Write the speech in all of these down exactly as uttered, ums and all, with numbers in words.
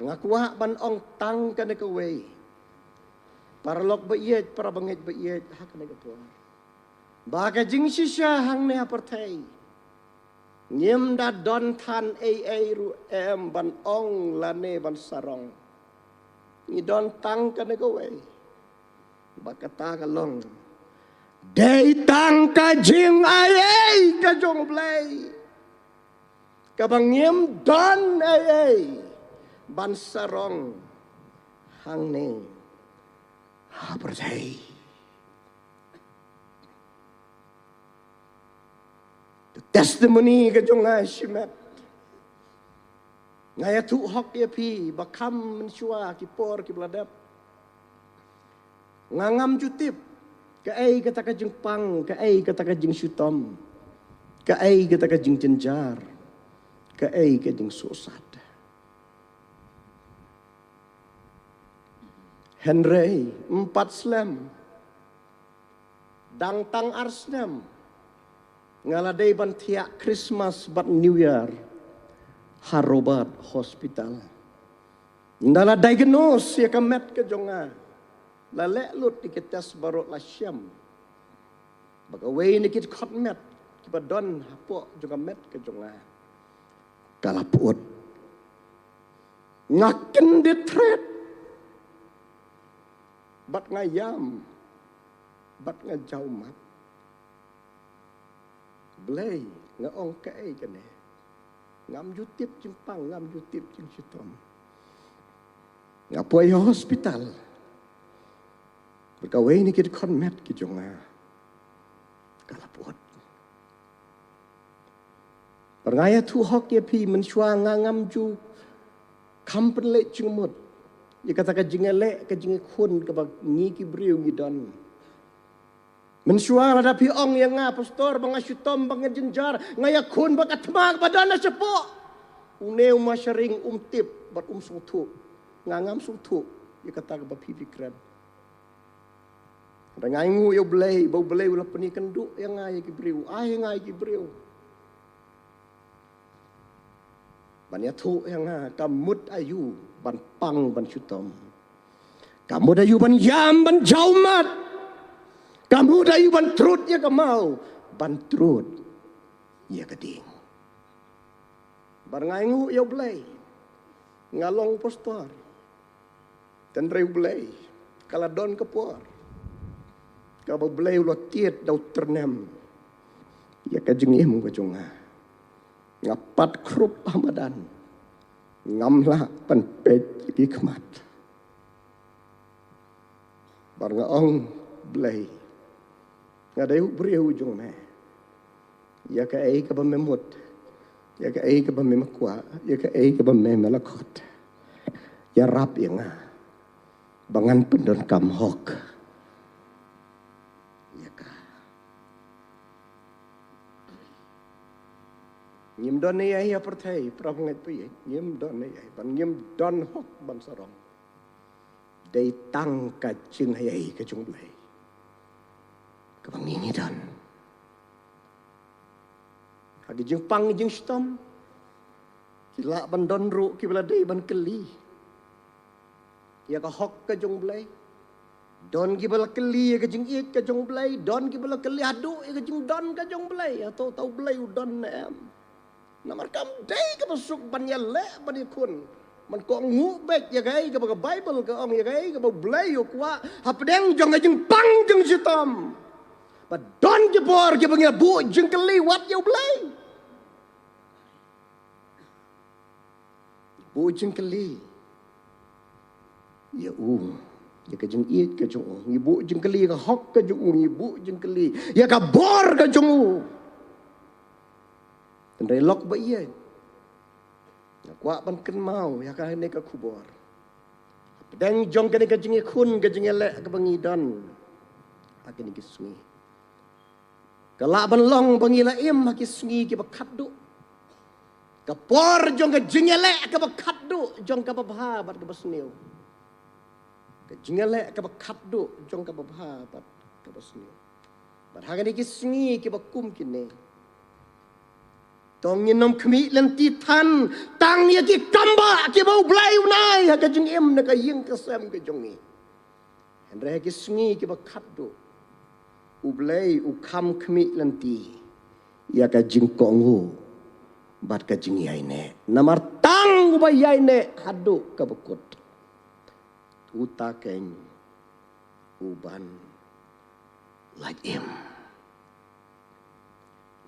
Nga kwah ban ong tang kane kawei. Paralok ba ïeit, para bangeit ba ïeit, ha kane ka por, ba ka jingshisha hangne ha pyrthei, ngim da don than ei ei ruh em ban ong lane ban sarong. Ngi don tang kane kawei, ba kata ka long dei tang ka jingai ei ka jong U Blei, kaba ngim don ei ei ban sarong hangne ha pyrthei. Testimony ka jong nga shimet. Nga ïathuh hok ïa phi ba kham mynshuwa ki por kiba la dep, nga ngam ju tip kaei kata ka jingpang, kaei kata ka jingshitom, kaei kata ka jingjynjar, kaei ka jingsuhsat. Hynrei ym pat slem, dang tang ar snem, nga la dei ban thiah Christmas bad New Year ha Robert Hospital. Ynda la diagnose ïa ka met ka jong nga, la leh lut ïa ki test baroh, la shem ba kawei na ki dkhot met kiba don hapoh jong ka met ka jong nga ka la pyut. Nga kyndit thret bad nga ïam bad nga jaw mat. Blei, nga ong, kaei kane? Ngam ju tip jingpang, ngam ju tip jingshitom. Nga poi ha hospital bad kawei na ki dkhot met ki jong nga ka la pyut. Bad nga ïathuh hok ïa phi, mynshuwa nga ngam ju kham pynleit jingmut ïa kata ka jingïaleh, ka jingïakhun kaba ngi ki briew ngi don. Mynshuwa lada phi ong ïa nga, pastor, ba nga shitom, ba nga jynjar, nga ïakhun bad ka thma kaba don ha shapoh, une u mashharing um tip bad um sngewthuh. Nga ngam sngewthuh ïa kata kaba phi kren. Hynrei nga ainguh ïa U Blei ba U Blei u la pynïakynduh ïa nga ïa ki briew, ai ïa nga ïa ki briew ban ïathuh ïa nga ka mut aïu ban pang ban shitom, ka mut aïu ban ïam ban jaw mat, ka mut aïu ban trud ïa ka maw, ban trud ïa ka ding. Bad nga ainguh ïa U Blei, nga long pastor. Hynrei U Blei, ka la don ka por kaba U Blei u la tied da u tyrnem ïa ka jingim ka jong nga. Nga pat khrup ha madan, ngam lah ban peit ki khmat. Bad nga ong, Blei, nga dei u briew jong me. Ïa kaei kaba me mut, ïa kaei kaba me kwah, ïa kaei kaba me la khot, ïarap ïa nga ba ngan pyndonkam hok ïa ka. Ngim don ei ei ha pyrthei, para bangeit ba ïeit, ngim don ei ei, bad ngim don hok ban sarong. Dei tang ka jingaiei ka jong U Blei kaba ngi ngi don. Ha ki jingpang ki jingshitom, ki lah ban don ruh kiba la dei ban kylli ïa ka hok ka jong U Blei. Don kiba la kylli ïa ka jingïeit ka jong U Blei, don kiba la kylli haduh ïa ka jingdon ka jong U Blei. Hato uta U Blei u don ne em? Namar kam dei kaba suk ban ïaleh ban ïakhun. Man kohnguh beit ïa kaei kaba ka Baibl ka ong, ïa kaei kaba U Blei u kwah hapdeng jong ka jingpang jingshitom. Ba don ki por kiba ngi la buh jingkylli wat ïa U Blei. Buh jingkylli ïa u, ïa ka jingïeit ka jong u. Ngi buh jingkylli ïa ka hok ka jong u, ngi buh jingkylli ïa ka bor ka jong u. Hynrei lok ba ïeit, nga kwah ban kynmaw ïa kane ka khubor hapdeng jong kane ka jingïakhun, ka jingïaleh kaba ngi don ha kine ki sngi. Ka lah ban long ba ngi la im ha ki sngi kiba khatduh. Ka por jong ka jingïaleh kaba khatduh jong kaba bha bad kaba sniew. Ka jingïaleh kaba khatduh jong kaba bha bad kaba sniew. Bad ha kine ki sngi kiba kum kine, To ngin ym khmih lynti than tang ïa ki kam ba kiba U Blei un ai ha ka jingim na ka ïing ka sem ka jong ngi. Hynrei ha ki sngi kiba khatduh, U Blei u kham khmih lynti ïa ka jingkohnguh bad ka jingïaineh. Namar tang uba ïaineh haduh kaba kut, uta keiñ u ban lait im.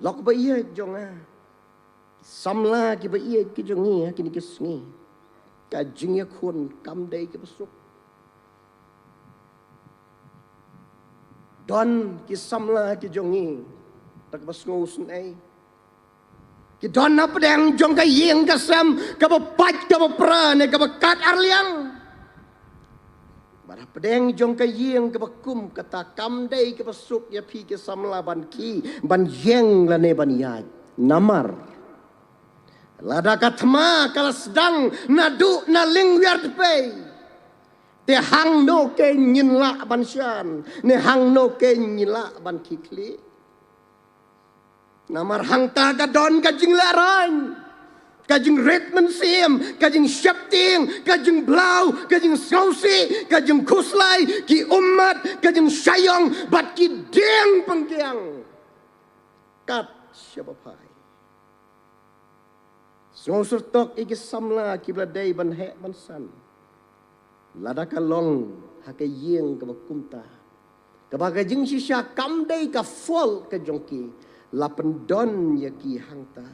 Lok ba ïeit jong nga, samla kiba ïeit ki jong ngi ha kine ki sngi, ka jingïakhun kam dei kaba suk. Don ki samla ki jong ngi da kaba sngewsynei. Ki don hapdeng jong ka ïing ka sem kaba pait kaba pra ne kaba kat arliang. Bad hapdeng jong ka ïing kaba kum kata kam dei kaba suk ïa phi ki samla ban khie ban ïeng lane ban ïaid. Namar lada ka thma ka la sdang naduh na lyngwiar dpei, te hangno keiñ ngin lah ban shan, ne hangno keiñ ngin lah ban khie khlieh? Namar hangta ka don ka jinglehrain, ka jingrit mynsiem, ka jingsheptieng, ka jingblaw, ka jingsngewsih, ka jingkhuslai, ki ummat, ka jingshah ïong bad ki dieng pynkiang. Kat shaba phai. Sngewsyrtok ïa ki samla kiba la dei ban heh ban san. Lada ka long ha ka ïing kaba kumta, kaba ka jingshisha kam dei ka fault ka jong ki, la pyndon ïa ki hangta.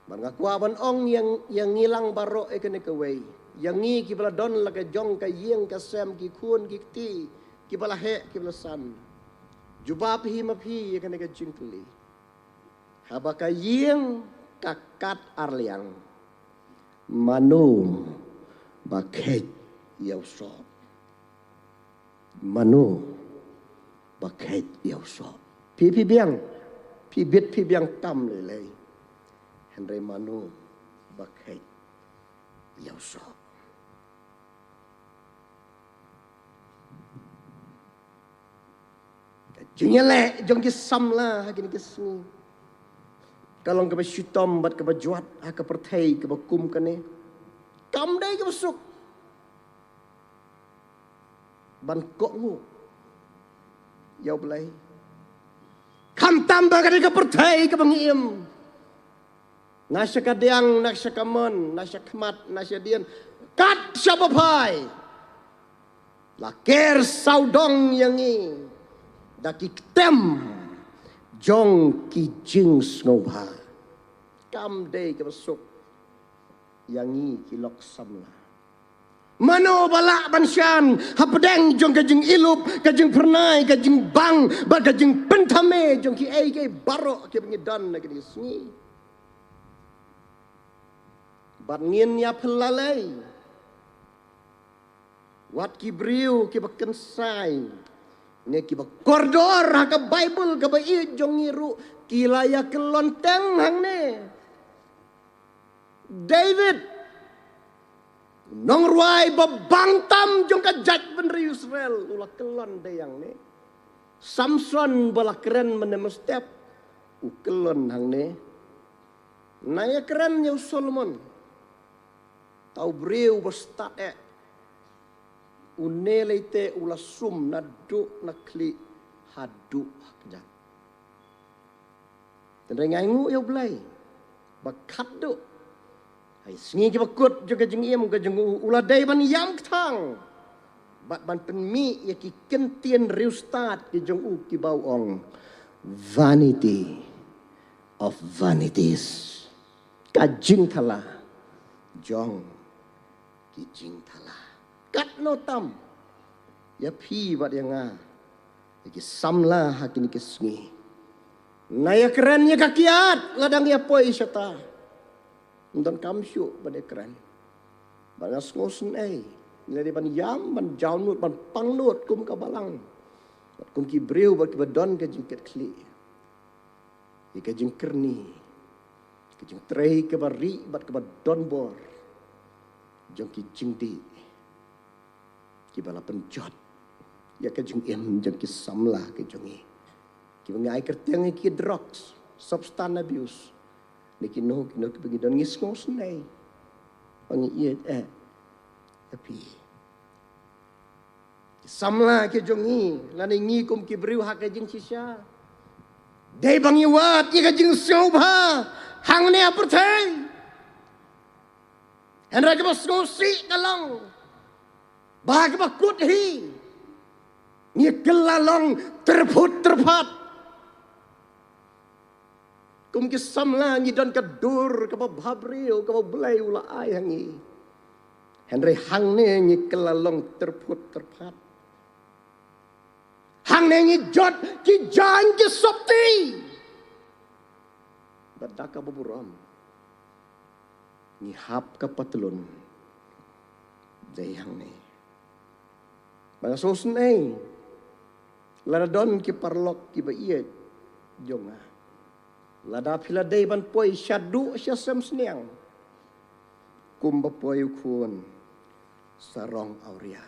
Bad nga kwah ban ong ïa, ïa ngi lang baroh ïa kane kawei, ïa ngi kiba la don la ka jong ka ïing ka sem, ki khun ki kti kiba la heh kiba la san. Jubab hi ma phi ïa kane ka jingkylli. Haba ka ïing ka kat arliang, mano ba kheit ïa u soh? Mano ba kheit ïa u soh? Phi, phi biang, phi bit phi biang kam lei lei. Hynrei mano ba kheit ïa u soh? Ka jingïaleh jong ki samla ha kine ki sngi ka long kaba shitom bad kaba jwat ha ka pyrthei kaba kum kane. Kam dei kaba suk ban kohnguh ïa U Blei. Khamtam ba ka dei ka pyrthei kaba ngi im. Na sha ka diang, na sha ka mon, na sha khmat, na sha dien, kat shaba phai, la ker sawdong ïa ngi da ki ktem jong ki jingsngewbha. Kam dei kaba suk ïa ngi ki lok samla. Mano ba lah ban shan hapdeng jong ka jingïalup, ka jingphyrnai, ka jingbang bad ka jingpynthame jong kiei kiei baroh kiba ngi don ha kine ki sngi? Bad ngin ïa phyllait, wat ki briew kiba kynsai ne kiba kordor ha ka Baibl kaba ïeit jong ngi ruh ki la ïa kyllon teng hangne. David, u nongrwai ba bang tam jong ka jaitbynriew Israel, u la kyllon dei hangne. Samson ba la kren mynne mynstep, u kyllon hangne. Nang ïa kren ïa u Solomon, uta u briew ba stad eh, une lei te u la sum naduh na khlieh haduh ha kjat. Tang ngai nguh ïa U Blei ba khatduh ha ki sngi kiba kut jong ka jingim ka jong u, u la dei ban ïam kthang bad ban pynmih ïa ki kyntien riewstad ki jong u kiba u ong, "Vanity of vanities." Ka jingthala jong ki jingthala. Katno tam ïa phi bad ïa nga, ïa ki samla ha kine ki sngi. Nang ïa kren ïa ka kiad la dang ïa poi shata. Ym donkam shuh ban ïa kren. Bad nga sngewsynei, ngi la dei ban ïam, ban jaw nud, ban pang nud kum ka balang, bad kum ki briew bad kiba don ka jingkitkhlieh ïa ka jingkyrni, ka jingtrei kaba rieh bad kaba donbor jong ki jingdih kiba la pynjot ïa ka jingim jong ki samla ki jong ngi, kiba ngi ai kyrteng ïa ki drugs, Substance abuse. Ni kino kino kiba ngi don ngi sngewsynei. Ba ngi ïeit eh ïa phi. Ki samla ki jong ngi, lane ngi kum ki briew ha ka jingshisha, dei ba ngi wad ïa ka jingsngewbha hangne ha pyrthei. Hynrei kaba sngewsih ka long ba ha kaba kut hi ngi kylla long tyrphut tyrphat. Kum ki samla ngi don ka dur kaba bhabriew kaba U Blei u la ai ha ngi. Hynrei hangne ngi kylla long tyrphut tyrphat. Hangne ngi jot ki jaiñ ki sopti. Bad da kaba burom ngi hap ka patlun. Dei hangne. Ba nga sngewsynei lada don ki paralok kiba ïeit jong nga, lada phi la dei ban poi shaduh sha sem sniang kumba poi u khun sarong awria.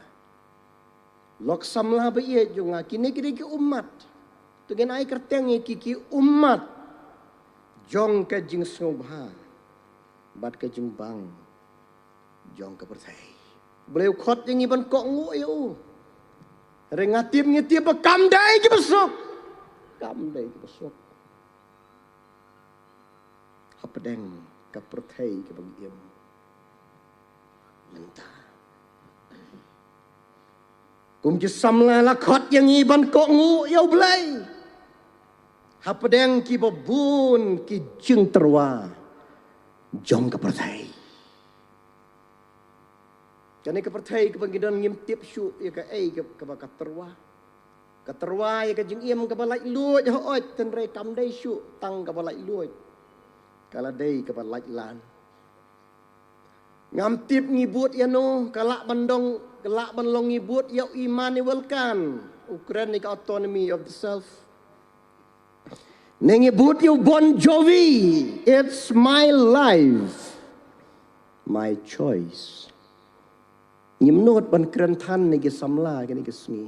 Lok samla ba ïeit jong nga, kine ki dei ki ummat. To ngin ai kyrteng ïa ki ki ummat jong ka jingsngewbha bad ka jingbang jong ka pyrthei. U Blei u khot ïa ngi ban kohnguh ïa u. Hynrei nga tip, ngi tip ba kam dei kiba suk. Kam dei kiba suk hapdeng ka pyrthei kaba ngi im mynta. Kum ki samla la khot ïa ngi ban kohnguh ïa U Blei hapdeng kiba bun ki jingtyrwa jong ka pyrthei. Kane ka pyrthei kaba ngi don ngim tip shuh ïa kaei ka, kaba ka tyrwa. Ka tyrwa ïa ka jingim kaba laitluid hooid, hynrei kam dei shuh tang kaba laitluid, ka la dei kaba laitlan. Ngam tip ngi bud ïano, ka lah ban dong, ka lah ban long ngi bud ïa u Immanuel Kant, u kren ïa ka autonomy of the self. Ne ngi bud ïa u Bon Jovi, It's My Life, My Choice. Ngim nud ban kren than ïa ki samla kine ki sngi.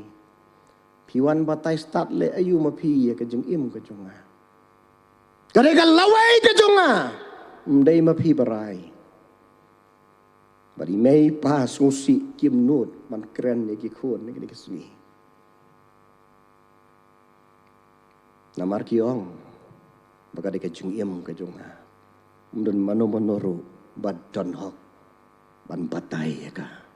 Phi wan batai stad leh aïu ma phi ïa ka jingim ka jong nga. Ka dei ka lawei ka jong nga. Ym dei ma phi ba rai. Bad i mei i pa sngewsih kim nud ban kren ïa ki khun ïa kine ki sngi. Namar ki ong ba ka dei ka jingim ka jong nga. Ym don mano mano ruh ba don hok ban batai ïa ka.